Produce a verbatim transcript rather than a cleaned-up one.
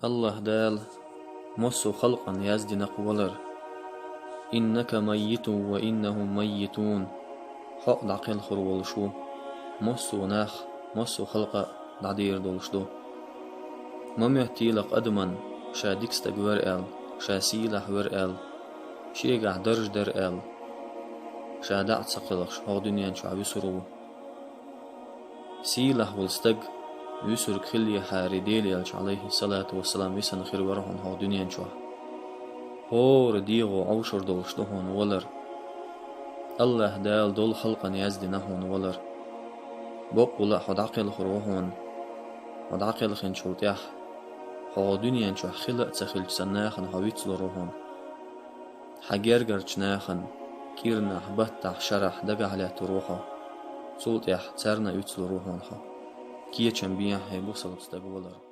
Аллаха Дала массо а халкъана яздина-кх валар: «إنك ميت وإنهم ميتون». Хьо а дӀакхелхар волуш ву, массо а нах, массо а халкъ а дӀадер долуш ду. Ма моьттийла-кх адамна, ша дика стаг вара аьлла, ша сийлахь вара аьлла, шегахь дарж дара аьлла, ша дӀа а ца кхелхаш, хӀокху дуьнен чохь вуьсур ву. Сийлахь волу стаг вуьсург хиллехьара, Делан Элча, Ӏалайхиссалату вассалам, висина хир вара хьуна хӀокху дуьнен чохь. ХӀора дегӀо Ӏовшур долуш ду хьуна валар. Аллаха Дала долу халкъана яздина хьуна валар. Бакъволу а хьо дӀакхелхар ву хьуна. Хьо дӀакхелхинчул тӀаьхьа хьо хӀокху дуьнен чохь хилла а ца хиллачу цхьана нахана хьо вицлур ву хьуна. Хьан гергарчу нахана кӀирнахь, баттахь, шарахь дагахь лаьттур ву хьо. Цул тӀаьхьа царна а вицлур ву хьуна хьо. Кечам бехьа хьайн бусалба стаг валар.